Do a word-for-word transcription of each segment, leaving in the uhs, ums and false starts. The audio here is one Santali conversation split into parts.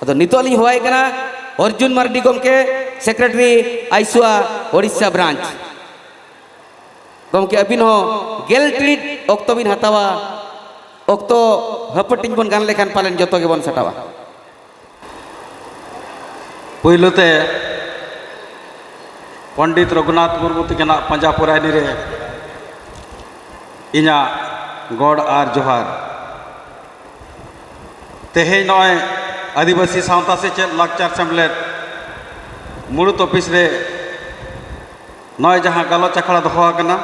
ᱛᱚ, ᱱᱤᱛᱚᱜ ᱞᱤᱧ ᱦᱚᱦᱚᱣᱟᱭ ᱠᱟᱱᱟ ᱚᱨᱡᱩᱱ ᱢᱟᱨᱰᱤ ᱜᱚᱢᱠᱮ, ᱥᱮᱠᱨᱮᱴᱟᱨᱤ ᱟᱭᱥᱩᱣᱟ ᱳᱰᱤᱥᱟ ᱵᱨᱟᱧᱪ᱾ ᱜᱚᱢᱠᱮ, ᱟᱹᱵᱤᱱ ᱦᱚᱸ ᱜᱮᱞ ᱴᱤᱲᱤᱡ ᱚᱠᱛᱚ ᱵᱤᱱ ᱦᱟᱛᱟᱣᱟ᱾ ᱚᱠᱛᱚ ᱦᱟᱹᱯᱟᱹᱴᱤᱧ ᱵᱚᱱ ᱜᱟᱱ ᱞᱮᱠᱷᱟᱱ ᱯᱟᱞᱮᱱ ᱡᱚᱛᱚ ᱜᱮᱵᱚᱱ ᱥᱟᱴᱟᱣᱟ᱾ ᱯᱩᱭᱞᱩ ᱛᱮ ᱯᱚᱱᱰᱤᱛ ᱨᱚᱜᱷᱩᱱᱟᱛᱷ ᱢᱩᱨᱢᱩ ᱛᱤᱠᱤᱱᱟᱜ ᱯᱟᱸᱡᱟ ᱯᱚᱨᱟᱭᱱᱤ ᱨᱮ ᱤᱧᱟᱹᱜ ᱜᱚᱰ ᱟᱨ ᱡᱚᱦᱟᱨ᱾ ᱛᱮᱦᱮᱧ ᱱᱚᱜᱼᱚᱭ ᱟᱹᱫᱤᱵᱟᱹᱥᱤ ᱥᱟᱶᱛᱟ ᱥᱮᱪᱮᱫ ᱞᱟᱠᱪᱟᱨ ᱥᱮᱢᱞᱮᱫ ᱢᱩᱲᱩᱫ ᱚᱯᱷᱤᱥ ᱨᱮ ᱱᱚᱜᱼᱚᱭ ᱡᱟᱦᱟᱸ ᱜᱟᱞᱚᱪ ᱟᱠᱷᱲᱟ ᱫᱚᱦᱚ ᱟᱠᱟᱱᱟ,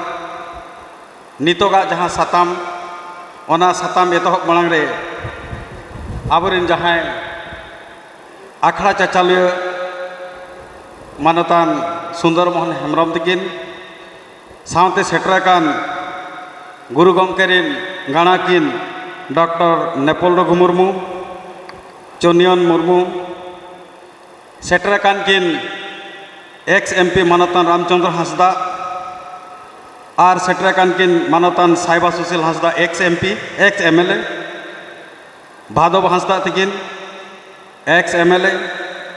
ᱱᱤᱛᱚᱜᱟᱜ ᱡᱟᱦᱟᱸ ᱥᱟᱛᱟᱢ, ᱚᱱᱟ ᱥᱟᱛᱟᱢ ᱮᱛᱚᱦᱚᱵ ᱢᱟᱲᱟᱝ ᱨᱮ ᱟᱵᱚᱨᱮᱱ ᱡᱟᱦᱟᱸᱭ ᱟᱠᱷᱲᱟ ᱪᱟᱪᱟᱞᱤᱭᱟᱹ ᱢᱟᱱᱚᱛᱟᱱ ᱥᱩᱱᱫᱚᱨ ᱢᱳᱦᱚᱱ ᱦᱮᱢᱵᱨᱚᱢ ᱛᱤᱠᱤᱱ ᱥᱟᱶᱛᱮ ᱥᱮᱴᱮᱨ ᱟᱠᱟᱱ ᱜᱩᱨᱩ ᱜᱚᱢᱠᱮ ᱨᱤᱱ ᱜᱟᱬᱟ ᱠᱤᱱ ᱰᱚᱠᱴᱚᱨ ᱱᱮᱯᱚᱞ ᱨᱚᱜᱷᱩ ᱢᱩᱨᱢᱩ, ᱪᱚᱱᱤᱭᱚᱱ ᱢᱩᱨᱢᱩ, ᱥᱮᱴᱮᱨ ᱟᱠᱟᱱ ᱠᱤᱱ ᱮᱠᱥ ᱮᱢᱯᱤ ᱢᱟᱱᱚᱛᱟᱱ ᱨᱟᱢᱪᱚᱸᱫᱽᱨᱚ ᱦᱟᱸᱥᱫᱟ ᱟᱨ ᱥᱮᱴᱮᱨ ᱟᱠᱟᱱ ᱠᱤᱱ ᱢᱟᱱᱚᱛᱟᱱ ᱥᱟᱭᱵᱟ ᱥᱩᱥᱤᱞ ᱦᱟᱸᱥᱫᱟ, ᱮᱠᱥ ᱮᱢᱯᱤ, ᱮᱠᱥ ᱮᱢᱮᱞᱮ, ᱵᱷᱟᱫᱚᱵ ᱦᱟᱸᱥᱫᱟ ᱛᱤᱠᱤᱱ, ᱮᱠᱥ ᱮᱢᱮᱞᱮ,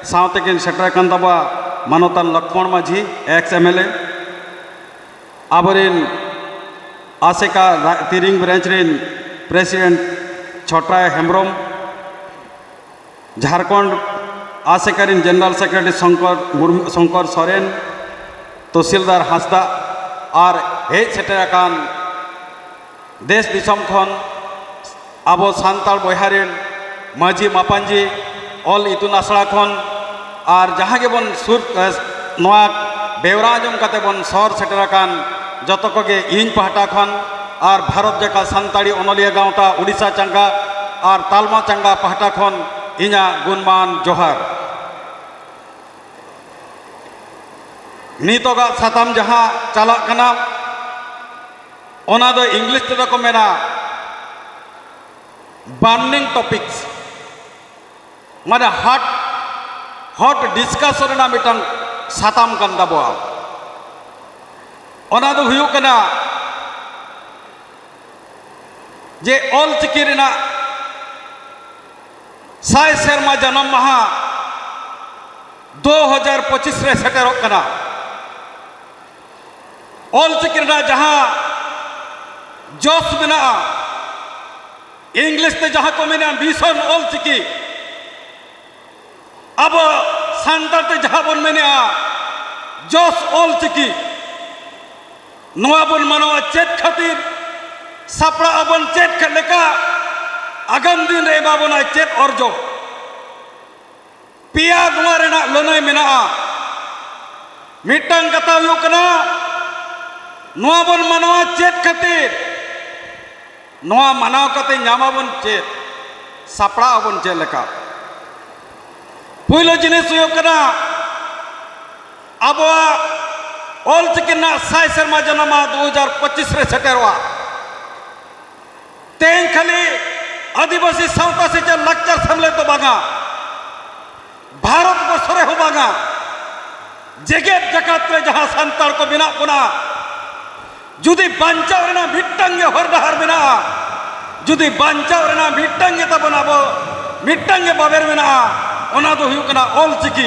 ᱥᱟᱶᱛᱮ ᱠᱤᱱ ᱥᱮᱴᱮᱨ ᱟᱠᱟᱱ ᱛᱟᱵᱚᱣᱟ ᱢᱟᱱᱚᱛᱟᱱ ᱞᱚᱠᱷᱢᱚᱬ ᱢᱟᱹᱡᱷᱤ, ᱮᱠᱥ ᱮᱢᱮᱞᱮ, ᱟᱵᱚᱨᱮᱱ ᱟᱥᱮᱠᱟ ᱨᱟ-, ᱛᱤᱨᱤᱝ ᱵᱨᱟᱧᱪ ᱨᱮᱱ ᱯᱨᱮᱥᱤᱰᱮᱱᱴ ᱪᱷᱚᱴᱨᱟᱭ ᱦᱮᱢᱵᱨᱚᱢ, ᱡᱷᱟᱲᱠᱷᱚᱸᱰ ᱟᱥᱮᱠᱟ ᱨᱮᱱ ᱡᱮᱱᱟᱨᱮᱞ ᱥᱮᱠᱨᱮᱴᱟᱨᱤ ᱥᱚᱝᱠᱚᱨ ᱢᱩᱨᱢᱩ, ᱥᱚᱝᱠᱚᱨ ᱥᱚᱨᱮᱱ, ᱛᱚᱦᱥᱤᱞᱫᱟᱨ ᱦᱟᱸᱥᱫᱟ ᱟᱨ ᱦᱮᱡ ᱥᱮᱴᱮᱨ ᱟᱠᱟᱱ ᱫᱮᱥ ᱫᱤᱥᱚᱢ ᱠᱷᱚᱱ ᱟᱵᱚ ᱥᱟᱱᱛᱟᱲ ᱵᱚᱭᱦᱟ ᱨᱮᱱ ᱢᱟᱹᱡᱷᱤ ᱢᱟᱯᱟᱧᱡᱤ, ᱚᱞ ᱤᱛᱩᱱ ᱟᱥᱲᱟ ᱠᱷᱚᱱ ᱟᱨ ᱡᱟᱦᱟᱸ ᱜᱮᱵᱚᱱ ᱥᱩᱨ, ᱮ, ᱱᱚᱣᱟ ᱵᱮᱣᱨᱟ ᱟᱸᱡᱚᱢ ᱠᱟᱛᱮ ᱵᱚᱱ ᱥᱚᱦᱚᱨ ᱥᱮᱴᱮᱨ ᱟᱠᱟᱱ ᱡᱚᱛᱚ ᱠᱚᱜᱮ ᱤᱧ ᱯᱟᱦᱴᱟ ᱠᱷᱚᱱ ᱟᱨ ᱵᱷᱟᱨᱚᱛ ᱡᱟᱠᱟᱛ ᱥᱟᱱᱛᱟᱲᱤ ᱚᱱᱚᱞᱤᱭᱟᱹ ᱜᱟᱶᱛᱟ ᱩᱰᱤᱥᱟ ᱪᱟᱸᱜᱟ ᱟᱨ ᱛᱟᱞᱢᱟ ᱪᱟᱸᱜᱟ ᱯᱟᱦᱴᱟ ᱠᱷᱚᱱ ᱤᱧᱟᱹᱜ ᱜᱩᱱᱢᱟᱱ ᱡᱚᱦᱟᱨ᱾ ᱱᱤᱛᱚᱜᱟᱜ ᱥᱟᱛᱟᱢ ᱡᱟᱦᱟᱸ ᱪᱟᱞᱟᱜ ᱠᱟᱱᱟ, ᱚᱱᱟ ᱫᱚ ᱤᱝᱞᱤᱥ ᱛᱮᱫᱚ ᱠᱚ ᱢᱮᱱᱟ burning topics, ᱢᱟᱱᱮ hot, hot discussion ᱨᱮᱱᱟᱜ ᱢᱤᱫᱴᱟᱝ ᱥᱟᱛᱟᱢ ᱠᱟᱱ ᱛᱟᱵᱚᱣᱟ᱾ ᱚᱱᱟ ᱫᱚ ᱦᱩᱭᱩᱜ ᱠᱟᱱᱟ ᱡᱮ ᱚᱞ ᱪᱤᱠᱤ ᱨᱮᱱᱟᱜ ᱥᱟᱭ ᱥᱮᱨᱢᱟ ᱡᱟᱱᱟᱢ ᱢᱟᱦᱟ ᱫᱩ ᱦᱟᱡᱟᱨ ᱯᱚᱸᱪᱤᱥ ᱨᱮ ᱥᱮᱴᱮᱨᱚᱜ ᱠᱟᱱᱟ᱾ ᱚᱞ ᱪᱤᱠᱤ ᱨᱮᱱᱟᱜ ᱡᱟᱦᱟᱸ ᱡᱚᱥ ᱢᱮᱱᱟᱜᱼᱟ, ᱤᱝᱞᱤᱥ ᱛᱮ ᱡᱟᱦᱟᱸ ᱠᱚ ᱢᱮᱱᱟ ᱢᱤᱥᱚᱱ ᱚᱞ ᱪᱤᱠᱤ, ᱟᱵᱚ ᱥᱟᱱᱛᱟᱲ ᱛᱮ ᱡᱟᱦᱟᱸ ᱵᱚᱱ ᱢᱮᱱᱮᱜᱼᱟ ᱡᱚᱥ ᱚᱞ ᱪᱤᱠᱤ, ᱱᱚᱣᱟ ᱵᱚᱱ ᱢᱟᱱᱟᱣᱟ ᱪᱮᱫ ᱠᱷᱟᱹᱛᱤᱨ? ᱥᱟᱯᱲᱟᱜ ᱟᱵᱚᱱ ᱪᱮᱫ ᱞᱮᱠᱟ? ᱟᱜᱟᱢ ᱫᱤᱱ ᱨᱮ ᱮᱢᱟ ᱵᱚᱱᱟᱭ ᱪᱮᱫ ᱚᱨᱡᱚ? ᱯᱮᱭᱟ ᱱᱚᱣᱟ ᱨᱮᱱᱟᱜ ᱞᱟᱹᱱᱟᱹᱭ ᱢᱮᱱᱟᱜᱼᱟ᱾ ᱢᱤᱫᱴᱟᱝ ᱠᱟᱛᱷᱟ ᱦᱩᱭᱩᱜ ᱠᱟᱱᱟ, ᱱᱚᱣᱟ ᱵᱚᱱ ᱢᱟᱱᱟᱣᱟ ᱪᱮᱫ ᱠᱷᱟᱹᱛᱤᱨ? ᱱᱚᱣᱟ ᱢᱟᱱᱟᱣ ᱠᱟᱛᱮ ᱧᱟᱢᱟᱵᱚᱱ ᱪᱮᱫ? ᱥᱟᱯᱲᱟᱜ ᱟᱵᱚᱱ ᱪᱮᱫ ᱞᱮᱠᱟ? ᱯᱩᱭᱞᱩ ᱡᱤᱱᱤᱥ ᱦᱩᱭᱩᱜ ᱠᱟᱱᱟ, ᱟᱵᱚᱣᱟᱜ ᱚᱞ ᱪᱤᱠᱤ ᱨᱮᱱᱟᱜ ᱥᱟᱭ ᱥᱮᱨᱢᱟ ᱡᱟᱱᱟᱢ ᱢᱟᱦᱟ ᱫᱩ ᱦᱟᱡᱟᱨ ᱯᱚᱸᱪᱤᱥ ᱨᱮ ᱥᱮᱴᱮᱨᱚᱜᱼᱟ᱾ ᱛᱮᱦᱮᱧ ᱠᱷᱟᱹᱞᱤ ᱟᱹᱫᱤᱵᱟᱹᱥᱤ ᱥᱟᱶᱛᱟ ᱥᱮᱪᱮᱫ ᱞᱟᱠᱪᱟᱨ ᱥᱮᱢᱞᱮᱫ ᱫᱚ ᱵᱟᱝᱟ, ᱵᱷᱟᱨᱚᱛ ᱵᱚᱨᱥᱚ ᱨᱮᱦᱚᱸ ᱵᱟᱝᱟ, ᱡᱮᱜᱮᱛ ᱡᱟᱠᱟᱛ ᱨᱮ ᱡᱟᱦᱟᱸ ᱥᱟᱱᱛᱟᱲ ᱠᱚ ᱢᱮᱱᱟᱜ ᱵᱚᱱᱟ, ᱡᱩᱫᱤ ᱵᱟᱧᱪᱟᱣ ᱨᱮᱱᱟᱜ ᱢᱤᱫᱴᱟᱝ ᱜᱮ ᱦᱚᱨ ᱰᱟᱦᱟᱨ ᱢᱮᱱᱟᱜᱼᱟ, ᱡᱩᱫᱤ ᱵᱟᱧᱪᱟᱣ ᱨᱮᱱᱟᱜ ᱢᱤᱫᱴᱟᱝ ᱜᱮ ᱛᱟᱵᱚᱱ ᱟᱵᱚ ᱢᱤᱫᱴᱟᱝ ᱜᱮ ᱵᱟᱵᱮᱨ ᱢᱮᱱᱟᱜᱼᱟ, ᱚᱱᱟ ᱫᱚ ᱦᱩᱭᱩᱜ ᱠᱟᱱᱟ ᱚᱞ ᱪᱤᱠᱤ᱾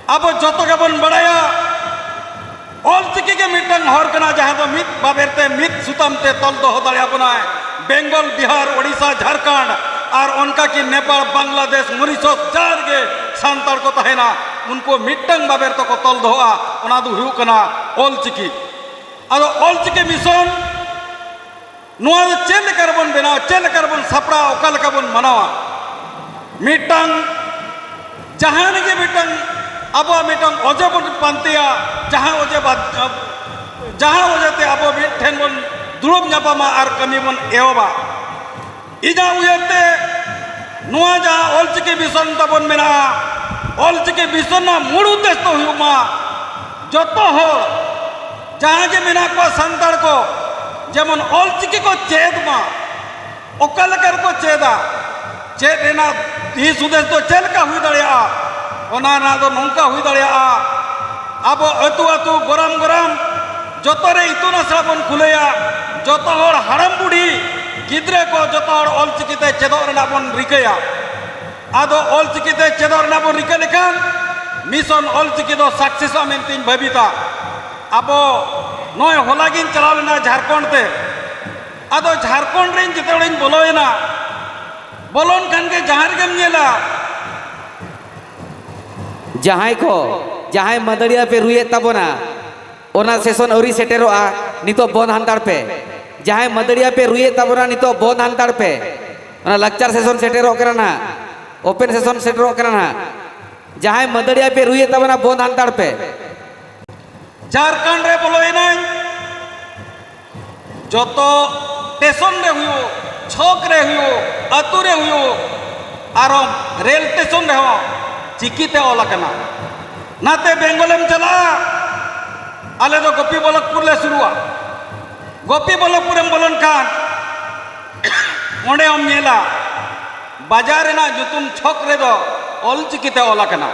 ᱟᱵᱚ ᱡᱚᱛᱚ ᱜᱮᱵᱚᱱ ᱵᱟᱲᱟᱭᱟ, ᱚᱞ ᱪᱤᱠᱤ ᱜᱮ ᱢᱤᱫᱴᱟᱝ ᱦᱚᱨ ᱠᱟᱱᱟ, ᱡᱟᱦᱟᱸ ᱫᱚ ᱢᱤᱫ ᱵᱟᱵᱮᱨ ᱛᱮ, ᱢᱤᱫ ᱥᱩᱛᱟᱢ ᱛᱮ ᱛᱚᱞ ᱫᱚᱦᱚ ᱫᱟᱲᱮᱭᱟᱵᱚᱱᱟᱭ᱾ ᱵᱮᱝᱜᱚᱞ, ᱵᱤᱦᱟᱨ, ᱳᱰᱤᱥᱟ, ᱡᱷᱟᱲᱠᱷᱚᱸᱰ ᱟᱨ ᱚᱱᱠᱟ ᱜᱮ ᱱᱮᱯᱟᱲ, ᱵᱟᱝᱞᱟᱫᱮᱥ, ᱢᱚᱨᱤᱥᱚᱥ, ᱡᱟᱦᱟᱸ ᱨᱮᱜᱮ ᱥᱟᱱᱛᱟᱲ ᱠᱚ ᱛᱟᱦᱮᱱᱟ, ᱩᱱᱠᱩ ᱢᱤᱫᱴᱟᱝ ᱵᱟᱵᱮᱨ ᱛᱮᱠᱚ ᱛᱚᱞ ᱫᱚᱦᱚᱜᱼᱟ, ᱚᱱᱟ ᱫᱚ ᱦᱩᱭᱩᱜ ᱠᱟᱱᱟ ᱚᱞ ᱪᱤᱠᱤ᱾ ᱟᱫᱚ ᱚᱞ ᱪᱤᱠᱤ ᱢᱤᱥᱚᱱ ᱱᱚᱣᱟ ᱫᱚ ᱪᱮᱫ ᱞᱮᱠᱟ ᱨᱮᱵᱚᱱ ᱵᱮᱱᱟᱣᱟ, ᱪᱮᱫ ᱞᱮᱠᱟ ᱨᱮᱵᱚᱱ ᱥᱟᱯᱲᱟᱣᱟ, ᱚᱠᱟ ᱞᱮᱠᱟ ᱵᱚᱱ ᱢᱟᱱᱟᱣᱟ? ᱢᱤᱫᱴᱟᱝ, ᱡᱟᱦᱟᱸ ᱨᱮᱜᱮ ᱢᱤᱫᱴᱟᱝ ᱟᱵᱚᱣᱟᱜ ᱢᱤᱫᱴᱟᱝ ᱚᱡᱮ ᱵᱚᱱ ᱯᱟᱱᱛᱮᱭᱟ, ᱡᱟᱦᱟᱸ ᱚᱡᱮ ᱵᱟᱫ-, ᱡᱟᱦᱟᱸ ᱚᱡᱮ ᱛᱮ ᱟᱵᱚ ᱢᱤᱫ ᱴᱷᱮᱱ ᱵᱚᱱ ᱫᱩᱲᱩᱵ ᱧᱟᱯᱟᱢᱟ ᱟᱨ ᱠᱟᱹᱢᱤ ᱵᱚᱱ ᱮᱦᱚᱵᱟ᱾ ᱤᱧᱟᱹᱜ ᱩᱭᱦᱟᱹᱨ ᱛᱮ ᱱᱚᱣᱟ ᱡᱟᱦᱟᱸ ᱚᱞ ᱪᱤᱠᱤ ᱢᱤᱥᱚᱱ ᱛᱟᱵᱚᱱ ᱢᱮᱱᱟᱜᱼᱟ, ᱚᱞ ᱪᱤᱠᱤ ᱢᱤᱥᱚᱱ ᱨᱮᱱᱟᱜ ᱢᱩᱲ ᱩᱫᱽᱫᱮᱥ ᱫᱚ ᱦᱩᱭᱩᱜ ᱢᱟ, ᱡᱚᱛᱚ ᱦᱚᱲ ᱡᱟᱦᱟᱸ ᱜᱮ ᱢᱮᱱᱟᱜ ᱠᱚᱣᱟ ᱥᱟᱱᱛᱟᱲ ᱠᱚ, ᱡᱮᱢᱚᱱ ᱚᱞ ᱪᱤᱠᱤ ᱠᱚ ᱪᱮᱫ ᱢᱟ᱾ ᱚᱠᱟ ᱞᱮᱠᱟ ᱨᱮᱠᱚ ᱪᱮᱫᱟ? ᱪᱮᱫ ᱨᱮᱱᱟᱜ ᱫᱤᱥ ᱦᱩᱫᱤᱥ ᱫᱚ ᱪᱮᱫ ᱞᱮᱠᱟ ᱦᱩᱭ ᱫᱟᱲᱮᱭᱟᱜᱼᱟ? ᱚᱱᱟ ᱨᱮᱱᱟᱜ ᱫᱚ ᱱᱚᱝᱠᱟ ᱦᱩᱭ ᱫᱟᱲᱮᱭᱟᱜᱼᱟ, ᱟᱵᱚ ᱟᱹᱛᱩ ᱟᱹᱛᱩ, ᱜᱚᱨᱟᱢ ᱜᱚᱨᱟᱢ ᱡᱚᱛᱚ ᱨᱮ ᱤᱛᱩᱱ ᱟᱥᱲᱟ ᱵᱚᱱ ᱠᱷᱩᱞᱟᱹᱭᱟ, ᱡᱚᱛᱚ ᱦᱚᱲ ᱦᱟᱲᱟᱢ ᱵᱩᱰᱷᱤ ᱜᱤᱫᱽᱨᱟᱹ ᱠᱚ ᱡᱚᱛᱚ ᱦᱚᱲ ᱚᱞ ᱪᱤᱠᱤ ᱛᱮ ᱪᱮᱫᱚᱜ ᱨᱮᱱᱟᱜ ᱵᱚᱱ ᱨᱤᱠᱟᱹᱭᱟ᱾ ᱟᱫᱚ ᱚᱞᱪᱤᱠᱤ ᱛᱮ ᱪᱮᱫᱚᱜ ᱨᱮᱱᱟᱜ ᱵᱚᱱ ᱨᱤᱠᱟᱹ ᱞᱮᱠᱷᱟᱱ ᱢᱤᱥᱚᱱ ᱚᱞᱪᱤᱠᱤ ᱫᱚ ᱥᱟᱠᱥᱮᱥᱚᱜᱼᱟ ᱢᱮᱱᱛᱮᱧ ᱵᱷᱟᱹᱵᱤᱛᱟ᱾ ᱟᱵᱚ ᱱᱚᱜᱼᱚᱭ ᱦᱚᱞᱟ ᱜᱤᱧ ᱪᱟᱞᱟᱣ ᱞᱮᱱᱟ ᱡᱷᱟᱲᱠᱷᱚᱸᱰ ᱛᱮ᱾ ᱟᱫᱚ ᱡᱷᱟᱲᱠᱷᱚᱸᱰ ᱨᱮᱧ ᱡᱮᱛᱮ ᱦᱚᱲᱤᱧ ᱵᱚᱞᱚᱭᱮᱱᱟ, ᱵᱚᱞᱚᱱ ᱠᱷᱟᱱ ᱜᱮ ᱡᱟᱦᱟᱸ ᱨᱮᱜᱮᱢ ᱧᱮᱞᱟ, ᱡᱟᱦᱟᱸᱭ ᱠᱚ, ᱡᱟᱦᱟᱸᱭ ᱢᱟᱹᱫᱟᱹᱲᱤᱭᱟ ᱯᱮ ᱨᱩᱭᱮᱫ ᱛᱟᱵᱚᱱᱟ, ᱚᱱᱟ ᱥᱮᱥᱚᱱ ᱟᱹᱣᱨᱤ ᱥᱮᱴᱮᱨᱚᱜᱼᱟ, ᱱᱤᱛᱚᱜ ᱵᱚᱱᱫ ᱦᱟᱱᱛᱟᱲ ᱯᱮ᱾ ᱡᱟᱦᱟᱸᱭ ᱢᱟᱹᱫᱟᱹᱲᱤᱭᱟ ᱯᱮ ᱨᱩᱭᱮᱫ ᱛᱟᱵᱚᱱᱟ, ᱱᱤᱛᱚᱜ ᱵᱚᱱᱫ ᱦᱟᱱᱛᱟᱲ ᱯᱮ᱾ ᱚᱱᱟ ᱞᱟᱠᱪᱟᱨ ᱥᱮᱥᱚᱱ ᱥᱮᱴᱮᱨᱚᱜ ᱠᱟᱱᱟ ᱱᱟᱦᱟᱜ, ᱳᱯᱮᱱ ᱥᱮᱥᱚᱱ ᱥᱮᱴᱮᱨᱚᱜ ᱠᱟᱱᱟ ᱱᱟᱦᱟᱜ᱾ ᱡᱟᱦᱟᱸᱭ ᱢᱟᱹᱫᱟᱹᱲᱤᱭᱟ ᱯᱮ ᱨᱩᱭᱮᱫ ᱛᱟᱵᱚᱱᱟ, ᱵᱚᱱᱫ ᱦᱟᱱᱛᱟᱲ ᱯᱮ᱾ ᱡᱷᱟᱲᱠᱷᱚᱸᱰ ᱨᱮ ᱵᱚᱞᱚᱭᱮᱱᱟᱹᱧ, ᱡᱚᱛᱚ ᱴᱮᱥᱚᱱ ᱨᱮ ᱦᱩᱭᱩᱜ, ᱪᱷᱚᱠ ᱨᱮ ᱦᱩᱭᱩᱜ, ᱟᱹᱛᱩ ᱨᱮ ᱦᱩᱭᱩᱜ, ᱟᱨᱚ ᱨᱮᱞ ᱴᱮᱥᱚᱱ ᱨᱮᱦᱚᱸ ᱪᱤᱠᱤᱛᱮ ᱚᱞ ᱟᱠᱟᱱᱟ᱾ ᱱᱟᱛᱮ ᱵᱮᱝᱜᱚᱞᱮᱢ ᱪᱟᱞᱟᱜᱼᱟ, ᱟᱞᱮ ᱫᱚ ᱜᱳᱯᱤ ᱵᱚᱞᱚᱠᱯᱩᱨ ᱞᱮ ᱥᱩᱨᱩᱜᱼᱟ᱾ ᱜᱳᱯᱤ ᱵᱚᱞᱚᱠᱯᱩᱨᱮᱢ ᱵᱚᱞᱚᱱ ᱠᱷᱟᱱ ᱚᱸᱰᱮ ᱦᱚᱸᱢ ᱧᱮᱞᱟ ᱵᱟᱡᱟᱨ ᱨᱮᱱᱟᱜ ᱧᱩᱛᱩᱢ ᱪᱷᱚᱠ ᱨᱮᱫᱚ ᱚᱞ ᱪᱤᱠᱤᱛᱮ ᱚᱞ ᱟᱠᱟᱱᱟ᱾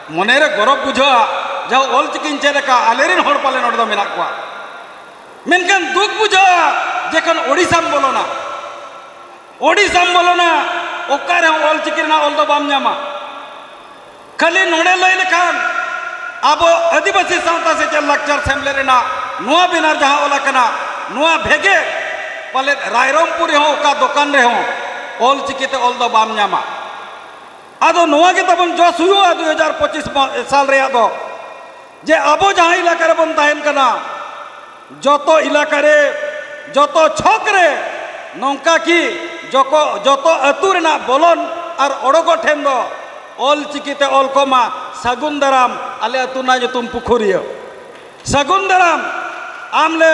ᱢᱚᱱᱮᱨᱮ ᱜᱚᱨᱚᱵᱽ ᱵᱩᱡᱷᱟᱹᱜᱼᱟ, ᱡᱟᱦᱟᱸ ᱚᱞ ᱪᱤᱠᱤᱧ ᱪᱮᱫ ᱟᱠᱟᱫ, ᱟᱞᱮᱨᱮᱱ ᱦᱚᱲ ᱯᱟᱞᱮ ᱱᱚᱰᱮ ᱫᱚ ᱢᱮᱱᱟᱜ ᱠᱚᱣᱟ᱾ ᱢᱮᱱᱠᱷᱟᱱ ᱫᱩᱠ ᱵᱩᱡᱷᱟᱹᱜᱼᱟ ᱡᱮᱠᱷᱚᱱ ᱳᱰᱤᱥᱟᱢ ᱵᱚᱞᱚᱱᱟ, ᱳᱰᱤᱥᱟᱢ ᱵᱚᱞᱚᱱᱟ, ᱚᱠᱟ ᱨᱮᱦᱚᱸ ᱚᱞ ᱪᱤᱠᱤ ᱨᱮᱱᱟᱜ ᱚᱞ ᱫᱚ ᱵᱟᱢ ᱧᱟᱢᱟ᱾ ᱠᱷᱟᱹᱞᱤ ᱱᱚᱰᱮ ᱞᱟᱹᱭ ᱞᱮᱠᱷᱟᱱ ᱟᱵᱚ ᱟᱹᱫᱤᱵᱟᱹᱥᱤ ᱥᱟᱶᱛᱟ ᱥᱮᱪᱮᱫ ᱞᱟᱠᱪᱟᱨ ᱥᱮᱢᱞᱮᱫ ᱨᱮᱱᱟᱜ ᱱᱚᱣᱟ ᱵᱮᱱᱟᱨ ᱡᱟᱦᱟᱸ ᱚᱞ ᱟᱠᱟᱱᱟ, ᱱᱚᱣᱟ ᱵᱷᱮᱜᱮ ᱯᱟᱞᱮᱫ ᱨᱟᱭᱨᱚᱝᱯᱩᱨ ᱨᱮᱦᱚᱸ ᱚᱠᱟ ᱫᱚᱠᱟᱱ ᱨᱮᱦᱚᱸ ᱚᱞ ᱪᱤᱠᱤᱛᱮ ᱚᱞ ᱫᱚ ᱵᱟᱢ ᱧᱟᱢᱟ᱾ ᱟᱫᱚ ᱱᱚᱣᱟ ᱜᱮ ᱛᱟᱵᱚᱱ ᱡᱚᱥ ᱦᱩᱭᱩᱜᱼᱟ ᱫᱩ ᱦᱟᱡᱟᱨ ᱯᱚᱸᱪᱤᱥ ᱥᱟᱞ ᱨᱮᱭᱟᱜ ᱫᱚ, ᱡᱮ ᱟᱵᱚ ᱡᱟᱦᱟᱸ ᱮᱞᱟᱠᱟ ᱨᱮᱵᱚᱱ ᱛᱟᱦᱮᱱ ᱠᱟᱱᱟ, ᱡᱚᱛᱚ ᱮᱞᱟᱠᱟ ᱨᱮ, ᱡᱚᱛᱚ ᱪᱷᱚᱠ ᱨᱮ ᱱᱚᱝᱠᱟ ᱠᱤ ᱡᱚᱠᱚ-, ᱡᱚᱛᱚ ᱟᱹᱛᱩ ᱨᱮᱱᱟᱜ ᱵᱚᱞᱚᱱ ᱟᱨ ᱚᱰᱚᱠᱚᱜ ᱴᱷᱮᱱ ᱫᱚ ᱚᱞ ᱪᱤᱠᱤᱛᱮ ᱚᱞ ᱠᱚᱜ ᱢᱟ, ᱥᱟᱹᱜᱩᱱ ᱫᱟᱨᱟᱢ ᱟᱞᱮ ᱟᱹᱛᱩ ᱨᱮᱱᱟᱜ ᱧᱩᱛᱩᱢ ᱯᱩᱠᱷᱩᱨᱤᱭᱟᱹ᱾ ᱥᱟᱹᱜᱩᱱ ᱫᱟᱨᱟᱢ, ᱟᱢ ᱞᱮ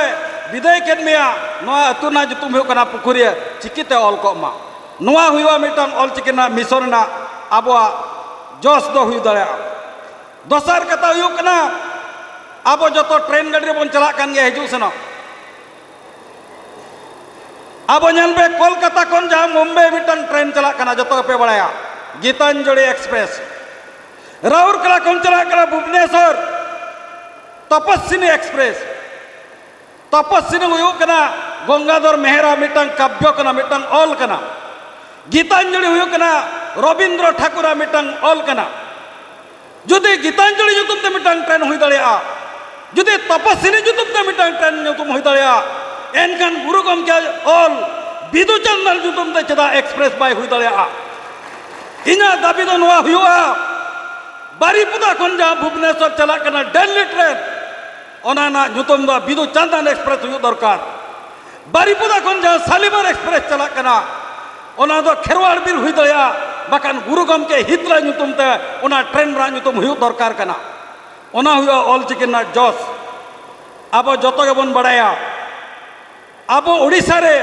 ᱵᱤᱫᱟᱹᱭ ᱠᱮᱫ ᱢᱮᱭᱟ, ᱱᱚᱣᱟ ᱟᱹᱛᱩ ᱨᱮᱱᱟᱜ ᱧᱩᱛᱩᱢ ᱦᱩᱭᱩᱜ ᱠᱟᱱᱟ ᱯᱩᱠᱷᱩᱨᱤᱭᱟᱹ, ᱪᱤᱠᱤᱛᱮ ᱚᱞ ᱠᱚᱜ ᱢᱟ᱾ ᱱᱚᱣᱟ ᱦᱩᱭᱩᱜᱼᱟ ᱢᱤᱫᱴᱟᱝ ᱚᱞ ᱪᱤᱠᱤ ᱨᱮᱱᱟᱜ ᱢᱤᱥᱚᱱ ᱨᱮᱱᱟᱜ ᱟᱵᱚᱣᱟᱜ ᱡᱚᱥ ᱫᱚ ᱦᱩᱭ ᱫᱟᱲᱮᱭᱟᱜᱼᱟ᱾ ᱫᱚᱥᱟᱨ ᱠᱟᱛᱷᱟ ᱦᱩᱭᱩᱜ ᱠᱟᱱᱟ, ᱟᱵᱚ ᱡᱚᱛᱚ ᱴᱨᱮᱱ ᱜᱟᱹᱰᱤ ᱨᱮᱵᱚᱱ ᱪᱟᱞᱟᱜ ᱠᱟᱱ ᱜᱮᱭᱟ ᱦᱤᱡᱩᱜ ᱥᱮᱱᱚᱜ᱾ ᱟᱵᱚ ᱧᱮᱞ ᱯᱮ, ᱠᱳᱞᱠᱟᱛᱟ ᱠᱷᱚᱱ ᱡᱟᱦᱟᱸ ᱢᱩᱢᱵᱟᱭ ᱢᱤᱫᱴᱟᱝ ᱴᱨᱮᱱ ᱪᱟᱞᱟᱜ ᱠᱟᱱᱟ, ᱡᱚᱛᱚ ᱜᱮᱯᱮ ᱵᱟᱲᱟᱭᱟ, ᱜᱤᱛᱟᱧᱡᱚᱞᱤ ᱮᱠᱥᱯᱨᱮᱥ᱾ ᱨᱟᱩᱨᱠᱮᱞᱟ ᱠᱷᱚᱱ ᱪᱟᱞᱟᱜ ᱠᱟᱱᱟ ᱵᱷᱩᱵᱽᱱᱮᱥᱚᱨ ᱛᱚᱯᱚᱥᱤᱱᱤ ᱮᱠᱥᱯᱨᱮᱥ᱾ ᱛᱚᱯᱚᱥᱤᱱᱤ ᱦᱩᱭᱩᱜ ᱠᱟᱱᱟ ᱜᱚᱝᱜᱟᱫᱷᱚᱨ ᱢᱮᱦᱮᱨᱟ ᱢᱤᱫᱴᱟᱝ ᱠᱟᱵᱽᱭᱚ ᱠᱟᱱᱟ, ᱢᱤᱫᱴᱟᱝ ᱚᱞ ᱠᱟᱱᱟ᱾ ᱜᱤᱛᱟᱧᱡᱚᱞᱤ ᱦᱩᱭᱩᱜ ᱠᱟᱱᱟ ᱨᱚᱵᱤᱱᱫᱨᱚ ᱴᱷᱟᱠᱩᱨᱟᱜ ᱢᱤᱫᱴᱟᱝ ᱚᱞ ᱠᱟᱱᱟ᱾ ᱡᱩᱫᱤ ᱜᱤᱛᱟᱧᱡᱚᱞᱤ ᱧᱩᱛᱩᱢ ᱛᱮ ᱢᱤᱫᱴᱟᱝ ᱴᱨᱮᱱ ᱦᱩᱭ ᱫᱟᱲᱮᱭᱟᱜᱼᱟ, ᱡᱩᱫᱤ ᱛᱚᱯᱚᱥᱤᱱᱤ ᱧᱩᱛᱩᱢ ᱛᱮ ᱢᱤᱫᱴᱟᱝ ᱴᱨᱮᱱ ᱧᱩᱛᱩᱢ ᱦᱩᱭ ᱫᱟᱲᱮᱭᱟᱜᱼᱟ, ᱮᱱᱠᱷᱟᱱ ᱜᱩᱨᱩ ᱜᱚᱢᱠᱮᱭᱟᱜ ᱚᱞ ᱵᱤᱫᱩ ᱪᱟᱸᱫᱟᱱ ᱧᱩᱛᱩᱢ ᱛᱮ ᱪᱮᱫᱟᱜ ᱮᱠᱥᱯᱨᱮᱥ ᱵᱟᱭ ᱦᱩᱭ ᱫᱟᱲᱮᱭᱟᱜᱼᱟ? ᱤᱧᱟᱹᱜ ᱫᱟᱹᱵᱤ ᱫᱚ ᱱᱚᱣᱟ ᱦᱩᱭᱩᱜᱼᱟ, ᱵᱟᱨᱤᱯᱚᱫᱟ ᱠᱷᱚᱱ ᱡᱟᱦᱟᱸ ᱵᱷᱩᱵᱽᱱᱮᱥᱚᱨ ᱪᱟᱞᱟᱜ ᱠᱟᱱᱟ ᱰᱮᱞᱤ ᱴᱨᱮᱱ, ᱚᱱᱟ ᱨᱮᱱᱟᱜ ᱧᱩᱛᱩᱢ ᱫᱚ ᱵᱤᱫᱩ ᱪᱟᱸᱫᱟᱱ ᱮᱠᱥᱯᱨᱮᱥ ᱦᱩᱭᱩᱜ ᱫᱚᱨᱠᱟᱨ᱾ ᱵᱟᱨᱤᱯᱚᱫᱟ ᱠᱷᱚᱱ ᱡᱟᱦᱟᱸ ᱥᱟᱞᱤᱢᱟᱨ ᱮᱠᱥᱯᱨᱮᱥ ᱪᱟᱞᱟᱜ ᱠᱟᱱᱟ, ᱚᱱᱟ ᱫᱚ ᱠᱷᱮᱨᱣᱟᱲ ᱵᱤᱨ ᱦᱩᱭ ᱫᱟᱲᱮᱭᱟᱜᱼᱟ, ᱵᱟᱠᱷᱟᱱ ᱜᱩᱨᱩ ᱜᱚᱢᱠᱮ ᱦᱤᱛ ᱨᱮᱱᱟᱜ ᱧᱩᱛᱩᱢ ᱛᱮ ᱚᱱᱟ ᱴᱨᱮᱱ ᱨᱮᱱᱟᱜ ᱧᱩᱛᱩᱢ ᱦᱩᱭᱩᱜ ᱫᱚᱨᱠᱟᱨ ᱠᱟᱱᱟ᱾ ᱚᱱᱟ ᱦᱩᱭᱩᱜᱼᱟ ᱚᱞᱪᱤᱠᱤ ᱨᱮᱱᱟᱜ ᱡᱚᱥ᱾ ᱟᱵᱚ ᱡᱚᱛᱚ ᱜᱮᱵᱚᱱ ᱵᱟᱲᱟᱭᱟ, ᱟᱵᱚ ᱳᱰᱤᱥᱟ ᱨᱮ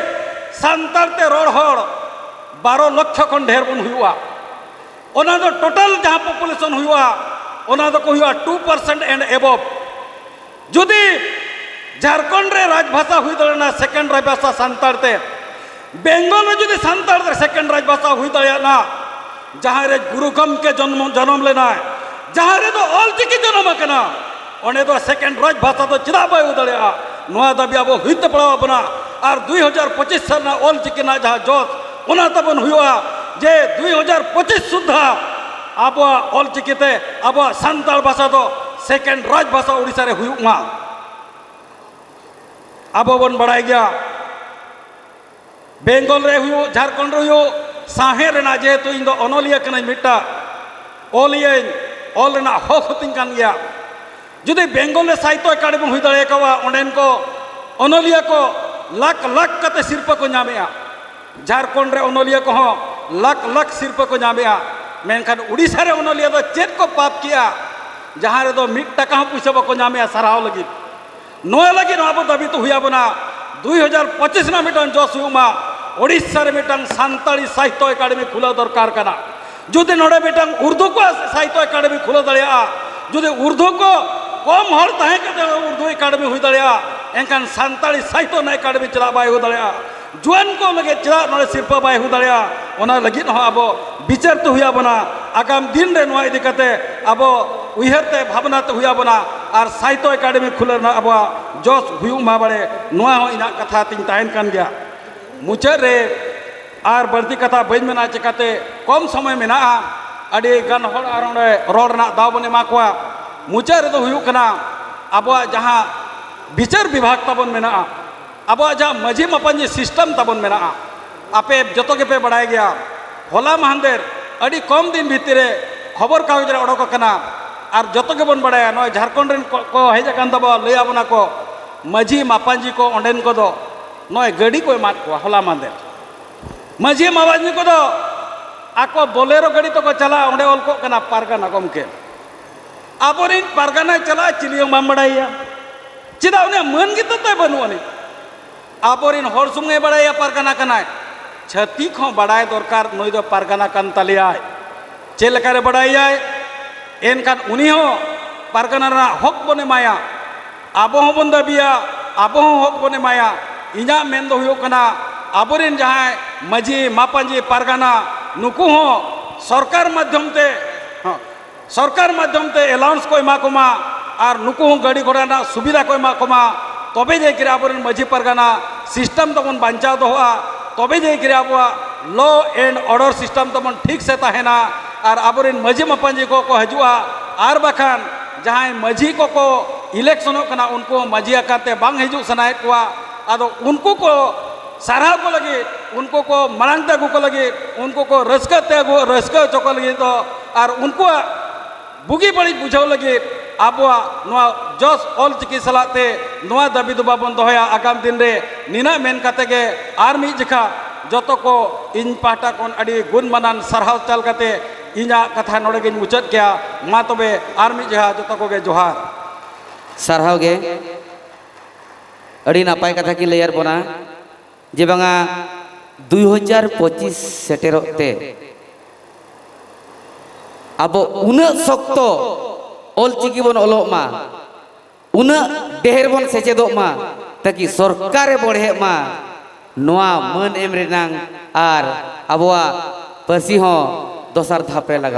ᱥᱟᱱᱛᱟᱲ ᱛᱮ ᱨᱚᱲ ᱦᱚᱲ ᱵᱟᱨᱚ ᱞᱚᱠᱷᱚ ᱠᱷᱚᱱ ᱰᱷᱮᱨ ᱵᱚᱱ ᱦᱩᱭᱩᱜᱼᱟ᱾ ᱚᱱᱟ ᱫᱚ ᱴᱳᱴᱟᱞ ᱡᱟᱦᱟᱸ ᱯᱚᱯᱩᱞᱮᱥᱚᱱ ᱦᱩᱭᱩᱜᱼᱟ, ᱚᱱᱟ ᱫᱚᱠᱚ ᱦᱩᱭᱩᱜᱼᱟ ᱴᱩ ᱯᱟᱨᱥᱮᱱᱴ ᱮᱱᱰ ᱮᱵᱚᱵᱷ᱾ ᱡᱩᱫᱤ ᱡᱷᱟᱲᱠᱷᱚᱸᱰ ᱨᱮ ᱨᱟᱡᱽᱵᱷᱟᱥᱟ ᱦᱩᱭ ᱫᱟᱲᱮᱭᱟᱜᱼᱟ ᱥᱮᱠᱮᱱᱰ ᱨᱟᱡᱽᱵᱷᱟᱥᱟ ᱥᱟᱱᱛᱟᱲ ᱛᱮ, ᱵᱮᱝᱜᱚᱞ ᱨᱮ ᱡᱩᱫᱤ ᱥᱟᱱᱛᱟᱲ ᱛᱮ ᱥᱮᱠᱮᱱᱰ ᱨᱟᱡᱽᱵᱷᱟᱥᱟ ᱦᱩᱭ ᱫᱟᱲᱮᱭᱟᱜᱼᱟ, ᱡᱟᱦᱟᱸ ᱨᱮ ᱜᱩᱨᱩ ᱜᱚᱢᱠᱮ ᱡᱚᱱᱢᱚ ᱡᱚᱱᱚᱢ ᱞᱮᱱᱟᱭ, ᱡᱟᱦᱟᱸ ᱨᱮᱫᱚ ᱚᱞᱪᱤᱠᱤ ᱡᱚᱱᱚᱢ ᱟᱠᱟᱱᱟ, ᱚᱸᱰᱮ ᱫᱚ ᱥᱮᱠᱮᱱᱰ ᱨᱟᱡᱽᱵᱷᱟᱥᱟ ᱫᱚ ᱪᱮᱫᱟᱜ ᱵᱟᱭ ᱦᱩᱭ ᱫᱟᱲᱮᱭᱟᱜᱼᱟ? ᱱᱚᱣᱟ ᱫᱟᱹᱵᱤ ᱟᱵᱚ ᱦᱩᱭ ᱛᱮ ᱯᱟᱲᱟᱣ ᱟᱵᱚᱱᱟ᱾ ᱟᱨ ᱫᱩᱭ ᱦᱟᱡᱟᱨ ᱯᱚᱸᱪᱤᱥ ᱥᱟᱞ ᱨᱮᱱᱟᱜ ᱚᱞᱪᱤᱠᱤ ᱨᱮᱱᱟᱜ ᱡᱟᱦᱟᱸ ᱡᱚᱥ, ᱚᱱᱟ ᱛᱟᱵᱚᱱ ᱦᱩᱭᱩᱜᱼᱟ ᱡᱮ ᱫᱩᱭ ᱦᱟᱡᱟᱨ ᱯᱚᱸᱪᱤᱥ ᱥᱩᱫᱽᱫᱷᱟ ᱟᱵᱚᱣᱟᱜ ᱚᱞᱪᱤᱠᱤ ᱛᱮ ᱟᱵᱚᱣᱟᱜ ᱥᱟᱱᱛᱟᱲ ᱵᱷᱟᱥᱟ ᱫᱚ ᱥᱮᱠᱮᱱᱰ ᱨᱟᱡᱽᱵᱷᱟᱥᱟ ᱳᱰᱤᱥᱟ ᱨᱮ ᱦᱩᱭᱩᱜ ᱢᱟ᱾ ᱟᱵᱚ ᱵᱚᱱ ᱵᱟᱲᱟᱭ ᱜᱮᱭᱟ, ᱵᱮᱝᱜᱚᱞ ᱨᱮ ᱦᱩᱭᱩᱜ, ᱡᱷᱟᱲᱠᱷᱚᱸᱰ ᱨᱮ ᱦᱩᱭᱩᱜ, ᱥᱟᱶᱦᱮᱫ ᱨᱮᱱᱟᱜ, ᱡᱮᱦᱮᱛᱩ ᱤᱧ ᱫᱚ ᱚᱱᱚᱞᱤᱭᱟᱹ ᱠᱟᱹᱱᱟᱹᱧ, ᱢᱤᱫᱴᱟᱝ ᱚᱞᱤᱭᱟᱹᱧ, ᱚᱞ ᱨᱮᱱᱟᱜ ᱦᱚᱠ ᱦᱚᱸᱛᱤᱧ ᱠᱟᱱ ᱜᱮᱭᱟ᱾ ᱡᱩᱫᱤ ᱵᱮᱝᱜᱚᱞ ᱨᱮ ᱥᱟᱦᱤᱛᱛᱚ ᱮᱠᱟᱰᱮᱢᱤ ᱦᱩᱭ ᱫᱟᱲᱮ ᱠᱚᱜᱼᱟ, ᱚᱸᱰᱮᱱ ᱠᱚ ᱚᱱᱚᱞᱤᱭᱟᱹ ᱠᱚ ᱞᱟᱠᱷ ᱞᱟᱠᱷ ᱠᱟᱛᱮ ᱥᱤᱨᱯᱟᱹ ᱠᱚ ᱧᱟᱢᱮᱜᱼᱟ᱾ ᱡᱷᱟᱲᱠᱷᱚᱸᱰ ᱨᱮ ᱚᱱᱚᱞᱤᱭᱟᱹ ᱠᱚᱦᱚᱸ ᱞᱟᱠᱷ ᱞᱟᱠᱷ ᱥᱤᱨᱯᱟᱹ ᱠᱚ ᱧᱟᱢᱮᱜᱼᱟ᱾ ᱢᱮᱱᱠᱷᱟᱱ ᱳᱰᱤᱥᱟ ᱨᱮ ᱚᱱᱚᱞᱤᱭᱟᱹ ᱫᱚ ᱪᱮᱫ ᱠᱚ ᱯᱟᱯ ᱠᱮᱜᱼᱟ, ᱡᱟᱦᱟᱸ ᱨᱮᱫᱚ ᱢᱤᱫ ᱴᱟᱠᱟ ᱦᱚᱸ ᱯᱩᱭᱥᱟᱹ ᱵᱟᱠᱚ ᱧᱟᱢᱮᱜᱼᱟ ᱥᱟᱨᱦᱟᱣ ᱞᱟᱹᱜᱤᱫ? ᱱᱚᱣᱟ ᱞᱟᱹᱜᱤᱫ ᱦᱚᱸ ᱟᱵᱚ ᱫᱟᱹᱵᱤ ᱛᱚ ᱦᱩᱭ ᱟᱵᱚᱱᱟ, ᱫᱩᱭ ᱦᱟᱡᱟᱨ ᱯᱚᱸᱪᱤᱥ ᱨᱮᱱᱟᱜ ᱢᱤᱫᱴᱟᱝ ᱡᱚᱥ ᱦᱩᱭᱩᱜ ᱢᱟ, ᱳᱰᱤᱥᱟ ᱨᱮ ᱢᱤᱫᱴᱟᱝ ᱥᱟᱱᱛᱟᱲᱤ ᱥᱟᱦᱤᱛᱛᱚ ᱮᱠᱟᱰᱮᱢᱤ ᱠᱷᱩᱞᱟᱹᱣ ᱫᱚᱨᱠᱟᱨ ᱠᱟᱱᱟ᱾ ᱡᱩᱫᱤ ᱱᱚᱰᱮ ᱢᱤᱫᱴᱟᱝ ᱩᱨᱫᱩ ᱠᱚᱣᱟᱜ ᱥᱟᱦᱤᱛᱛᱚ ᱮᱠᱟᱰᱮᱢᱤ ᱠᱷᱩᱞᱟᱹᱣ ᱫᱟᱲᱮᱭᱟᱜᱼᱟ, ᱡᱩᱫᱤ ᱩᱨᱫᱩ ᱠᱚ ᱠᱚᱢ ᱦᱚᱲ ᱛᱟᱦᱮᱸ ᱠᱟᱛᱮ ᱩᱨᱫᱩ ᱮᱠᱟᱰᱮᱢᱤ ᱦᱩᱭ ᱫᱟᱲᱮᱭᱟᱜᱼᱟ, ᱮᱱᱠᱷᱟᱱ ᱥᱟᱱᱛᱟᱲᱤ ᱥᱟᱦᱤᱛᱛᱚ ᱨᱮᱱᱟᱜ ᱮᱠᱟᱰᱮᱢᱤ ᱪᱮᱫᱟᱜ ᱵᱟᱭ ᱦᱩᱭ ᱫᱟᱲᱮᱭᱟᱜᱼᱟ? ᱡᱩᱣᱟᱹᱱ ᱠᱚ ᱞᱟᱹᱜᱤᱫ ᱪᱮᱫᱟᱜ ᱱᱚᱰᱮ ᱥᱤᱨᱯᱟᱹ ᱵᱟᱭ ᱦᱩᱭ ᱫᱟᱲᱮᱭᱟᱜᱼᱟ? ᱚᱱᱟ ᱞᱟᱹᱜᱤᱫ ᱦᱚᱸ ᱟᱵᱚ ᱵᱤᱪᱟᱹᱨ ᱛᱮ ᱦᱩᱭ ᱟᱵᱚᱱᱟ᱾ ᱟᱜᱟᱢ ᱫᱤᱱ ᱨᱮ ᱱᱚᱣᱟ ᱤᱫᱤ ᱠᱟᱛᱮ ᱟᱵᱚ ᱩᱭᱦᱟᱹᱨ ᱛᱮ ᱵᱷᱟᱵᱽᱱᱟ ᱛᱮ ᱦᱩᱭ ᱟᱵᱚᱱᱟ᱾ ᱟᱨ ᱥᱟᱦᱤᱛᱛᱚ ᱮᱠᱟᱰᱮᱢᱤ ᱠᱷᱩᱞᱟᱹᱣ ᱨᱮᱱᱟᱜ ᱟᱵᱚᱣᱟᱜ ᱡᱚᱥ ᱦᱩᱭᱩᱜ ᱢᱟ ᱵᱟᱲᱮ, ᱱᱚᱣᱟ ᱦᱚᱸ ᱤᱧᱟᱹᱜ ᱠᱟᱛᱷᱟ ᱛᱤᱧ ᱛᱟᱦᱮᱱ ᱠᱟᱱ ᱜᱮᱭᱟ᱾ ᱢᱩᱪᱟᱹᱫ ᱨᱮ ᱟᱨ ᱵᱟᱹᱲᱛᱤ ᱠᱟᱛᱷᱟ ᱵᱟᱹᱧ ᱢᱮᱱᱟ, ᱪᱤᱠᱟᱛᱮ ᱠᱚᱢ ᱥᱚᱢᱚᱭ ᱢᱮᱱᱟᱜᱼᱟ, ᱟᱹᱰᱤ ᱜᱟᱱ ᱦᱚᱲ ᱟᱨ ᱚᱸᱰᱮ ᱨᱚᱲ ᱨᱮᱱᱟᱜ ᱫᱟᱣ ᱵᱚᱱ ᱮᱢᱟ ᱠᱚᱣᱟ᱾ ᱢᱩᱪᱟᱹᱫ ᱨᱮᱫᱚ ᱦᱩᱭᱩᱜ ᱠᱟᱱᱟ, ᱟᱵᱚᱣᱟᱜ ᱡᱟᱦᱟᱸ ᱵᱤᱪᱟᱹᱨ ᱵᱤᱵᱷᱟᱜᱽ ᱛᱟᱵᱚᱱ ᱢᱮᱱᱟᱜᱼᱟ, ᱟᱵᱚᱣᱟᱜ ᱡᱟᱦᱟᱸ ᱢᱟᱹᱡᱷᱤ ᱢᱟᱯᱟᱧᱡᱤ system ᱛᱟᱵᱚᱱ ᱢᱮᱱᱟᱜᱼᱟ, ᱟᱯᱮ ᱡᱚᱛᱚ ᱜᱮᱯᱮ ᱵᱟᱲᱟᱭ ᱜᱮᱭᱟ, ᱦᱚᱞᱟ ᱢᱟᱦᱟᱱᱫᱮᱨ ᱟᱹᱰᱤ ᱠᱚᱢ ᱫᱤᱱ ᱵᱷᱤᱛᱤᱨ ᱨᱮ ᱠᱷᱚᱵᱚᱨ ᱠᱟᱜᱚᱡᱽ ᱨᱮ ᱚᱰᱚᱠ ᱟᱠᱟᱱᱟ᱾ ᱟᱨ ᱡᱚᱛᱚ ᱜᱮᱵᱚᱱ ᱵᱟᱲᱟᱭᱟ, ᱱᱚᱜᱼᱚᱭ ᱡᱷᱟᱲᱠᱷᱚᱸᱰ ᱨᱮᱱ ᱠᱚ, ᱠᱚ ᱦᱮᱡ ᱟᱠᱟᱱ ᱛᱟᱵᱚᱱᱟ, ᱞᱟᱹᱭ ᱟᱵᱚᱱᱟ ᱠᱚ, ᱢᱟᱹᱡᱷᱤ ᱢᱟᱯᱟᱧᱡᱤ ᱠᱚ ᱚᱸᱰᱮᱱ ᱠᱚᱫᱚ ᱱᱚᱜᱼᱚᱭ ᱜᱟᱹᱰᱤ ᱠᱚ ᱮᱢᱟᱫ ᱠᱚᱣᱟ ᱦᱚᱞᱟ ᱢᱟᱦᱟᱱᱫᱮᱨ᱾ ᱢᱟᱹᱡᱷᱤ ᱢᱟᱯᱟᱧᱡᱤ ᱠᱚᱫᱚ ᱟᱠᱚ ᱵᱚᱞᱮᱨᱳ ᱜᱟᱹᱰᱤ ᱛᱮᱠᱚ ᱪᱟᱞᱟᱜᱼᱟ, ᱚᱸᱰᱮ ᱚᱞ ᱠᱚᱜ ᱠᱟᱱᱟ ᱯᱟᱨᱜᱟᱱᱟ ᱜᱚᱢᱠᱮ᱾ ᱟᱵᱚᱨᱮᱱ ᱯᱟᱨᱜᱟᱱᱟᱭ ᱪᱟᱞᱟᱜᱼᱟ, ᱪᱤᱞᱤ ᱦᱚᱸ ᱵᱟᱢ ᱵᱟᱲᱟᱭᱮᱭᱟ᱾ ᱪᱮᱫᱟᱜ? ᱩᱱᱤᱭᱟᱜ ᱢᱟᱹᱱ ᱜᱮᱛᱚ ᱛᱟᱭ ᱵᱟᱹᱱᱩᱜ ᱟᱹᱱᱤᱡ᱾ ᱟᱵᱚᱨᱮᱱ ᱦᱚᱲ ᱥᱩᱢᱩᱝ ᱮ ᱵᱟᱲᱟᱭᱟ ᱯᱟᱨᱜᱟᱱᱟ ᱠᱟᱱᱟᱭ, ᱪᱷᱟᱹᱛᱤᱠ ᱦᱚᱸ ᱵᱟᱲᱟᱭ ᱫᱚᱨᱠᱟᱨ ᱱᱩᱭ ᱫᱚ ᱯᱟᱨᱜᱟᱱᱟ ᱠᱟᱱ ᱛᱟᱞᱮᱭᱟᱭ᱾ ᱪᱮᱫ ᱞᱮᱠᱟᱨᱮ ᱵᱟᱲᱟᱭᱟᱭ? ᱮᱱᱠᱷᱟᱱ ᱩᱱᱤ ᱦᱚᱸ ᱯᱟᱨᱜᱟᱱᱟ ᱨᱮᱱᱟᱜ ᱦᱚᱠ ᱵᱚᱱ ᱮᱢᱟᱭᱟ᱾ ᱟᱵᱚ ᱦᱚᱸᱵᱚᱱ ᱫᱟᱹᱵᱤᱭᱟ, ᱟᱵᱚ ᱦᱚᱸ ᱦᱚᱠ ᱵᱚᱱ ᱮᱢᱟᱭᱟ᱾ ᱤᱧᱟᱹᱜ ᱢᱮᱱ ᱫᱚ ᱦᱩᱭᱩᱜ ᱠᱟᱱᱟ, ᱟᱵᱚᱨᱮᱱ ᱡᱟᱦᱟᱸᱭ ᱢᱟᱹᱡᱷᱤ, ᱢᱟᱯᱟᱧᱡᱤ, ᱯᱟᱨᱜᱟᱱᱟ, ᱱᱩᱠᱩ ᱦᱚᱸ ᱥᱚᱨᱠᱟᱨ ᱢᱟᱫᱽᱫᱷᱚᱢ ᱛᱮ, ᱦᱚᱸ, ᱥᱚᱨᱠᱟᱨ ᱢᱟᱫᱽᱫᱷᱚᱢ ᱛᱮ allowance ᱠᱚ ᱮᱢᱟ ᱠᱚᱢᱟ ᱟᱨ ᱱᱩᱠᱩ ᱦᱚᱸ ᱜᱟᱹᱰᱤ ᱜᱷᱚᱲᱟ ᱨᱮᱱᱟᱜ ᱥᱩᱵᱤᱫᱷᱟ ᱠᱚ ᱮᱢᱟ ᱠᱚᱢᱟ᱾ ᱛᱚᱵᱮ ᱡᱟᱭ ᱠᱤᱨᱤ ᱟᱵᱚᱨᱮᱱ ᱢᱟᱹᱡᱷᱤ ᱯᱟᱨᱜᱟᱱᱟ system ᱛᱟᱵᱚᱱ ᱵᱟᱧᱪᱟᱣ ᱫᱚᱦᱚᱜᱼᱟ, ᱛᱚᱵᱮ ᱡᱟᱭ ᱠᱤᱨᱤ ᱟᱵᱚᱣᱟᱜ law and order system ᱛᱟᱵᱚᱱ ᱴᱷᱤᱠ ᱥᱮ ᱛᱟᱦᱮᱱᱟ᱾ ᱟᱨ ᱟᱵᱚᱨᱮᱱ ᱢᱟᱹᱡᱷᱤ ᱢᱟᱯᱟᱧᱡᱤ ᱠᱚ ᱠᱚ ᱦᱤᱡᱩᱜᱼᱟ, ᱟᱨ ᱵᱟᱠᱷᱟᱱ ᱡᱟᱦᱟᱸᱭ ᱢᱟᱹᱡᱷᱤ ᱠᱚᱠᱚ electionᱚᱜ ᱠᱟᱱᱟ, ᱩᱱᱠᱩ ᱦᱚᱸ ᱢᱟᱹᱡᱷᱤ ᱟᱠᱟᱱ ᱛᱮ ᱵᱟᱝ ᱦᱤᱡᱩᱜ ᱥᱟᱱᱟᱭᱮᱫ ᱠᱚᱣᱟ᱾ ᱟᱫᱚ ᱩᱱᱠᱩ ᱠᱚ ᱥᱟᱨᱦᱟᱣ ᱠᱚ ᱞᱟᱹᱜᱤᱫ, ᱩᱱᱠᱩ ᱠᱚ ᱢᱟᱲᱟᱝ ᱛᱮ ᱟᱹᱜᱩ ᱠᱚ ᱞᱟᱹᱜᱤᱫ, ᱩᱱᱠᱩ ᱠᱚ ᱨᱟᱹᱥᱠᱟᱹ ᱛᱮ ᱟᱹᱜᱩ, ᱨᱟᱹᱥᱠᱟᱹ ᱦᱚᱪᱚ ᱠᱚ ᱞᱟᱹᱜᱤᱫ ᱫᱚ, ᱟᱨ ᱩᱱᱠᱩᱣᱟᱜ ᱵᱩᱜᱤ ᱵᱟᱹᱲᱤᱡ ᱵᱩᱡᱷᱟᱹᱣ ᱞᱟᱹᱜᱤᱫ ᱟᱵᱚᱣᱟᱜ ᱱᱚᱣᱟ ᱡᱚᱥ ᱚᱞ ᱪᱤᱠᱤ ᱥᱟᱞᱟᱜ ᱛᱮ ᱱᱚᱣᱟ ᱫᱟᱹᱵᱤ ᱫᱚ ᱵᱟᱵᱚᱱ ᱫᱚᱦᱚᱭᱟ, ᱟᱜᱟᱢ ᱫᱤᱱ ᱨᱮ ᱱᱤᱱᱟᱹᱜ ᱢᱮᱱ ᱠᱟᱛᱮ ᱜᱮ ᱟᱨ ᱢᱤᱫ ᱡᱮᱠᱷᱟ ᱡᱚᱛᱚ ᱠᱚ ᱤᱧ ᱯᱟᱦᱴᱟ ᱠᱷᱚᱱ ᱟᱹᱰᱤ ᱜᱩᱱ ᱢᱟᱱᱟᱱ ᱥᱟᱨᱦᱟᱣ ᱪᱟᱞ ᱠᱟᱛᱮ ᱤᱧᱟᱹᱜ ᱠᱟᱛᱷᱟ ᱱᱚᱰᱮ ᱜᱤᱧ ᱢᱩᱪᱟᱹᱫ ᱠᱮᱭᱟ᱾ ᱢᱟ ᱛᱚᱵᱮ ᱟᱨ ᱢᱤᱫ ᱡᱮᱠᱷᱟ ᱡᱚᱛᱚ ᱠᱚᱜᱮ ᱡᱚᱦᱟᱨ᱾ ᱥᱟᱨᱦᱟᱣ ᱜᱮ᱾ ᱟᱹᱰᱤ ᱱᱟᱯᱟᱭ ᱠᱟᱛᱷᱟ ᱠᱤᱱ ᱞᱟᱹᱭᱟᱫ ᱵᱚᱱᱟ ᱡᱮ ᱵᱟᱝᱟ ᱫᱩᱭ ᱦᱟᱡᱟᱨ ᱯᱚᱸᱪᱤᱥ ᱥᱮᱴᱮᱨᱚᱜ ᱛᱮ ᱟᱵᱚ ᱩᱱᱟᱹᱜ ᱥᱚᱠᱛᱚ ᱚᱞᱪᱤᱠᱤ ᱵᱚᱱ ᱚᱞᱚᱜ ᱢᱟ, ᱩᱱᱟᱹᱜ ᱰᱷᱮᱨ ᱵᱚᱱ ᱥᱮᱪᱮᱫᱚᱜ ᱢᱟ, ᱛᱟᱠᱤ ᱥᱚᱨᱠᱟᱨᱮ ᱵᱚᱲᱦᱮᱜ ᱢᱟ, ᱱᱚᱣᱟ ᱢᱟᱹᱱ ᱮᱢ ᱨᱮᱱᱟᱝ ᱟᱨ ᱟᱵᱚᱣᱟᱜ ᱯᱟᱹᱨᱥᱤ ᱦᱚᱸ ᱫᱚᱥᱟᱨ ᱫᱷᱟᱯ ᱨᱮ ᱞᱟᱜᱟᱜ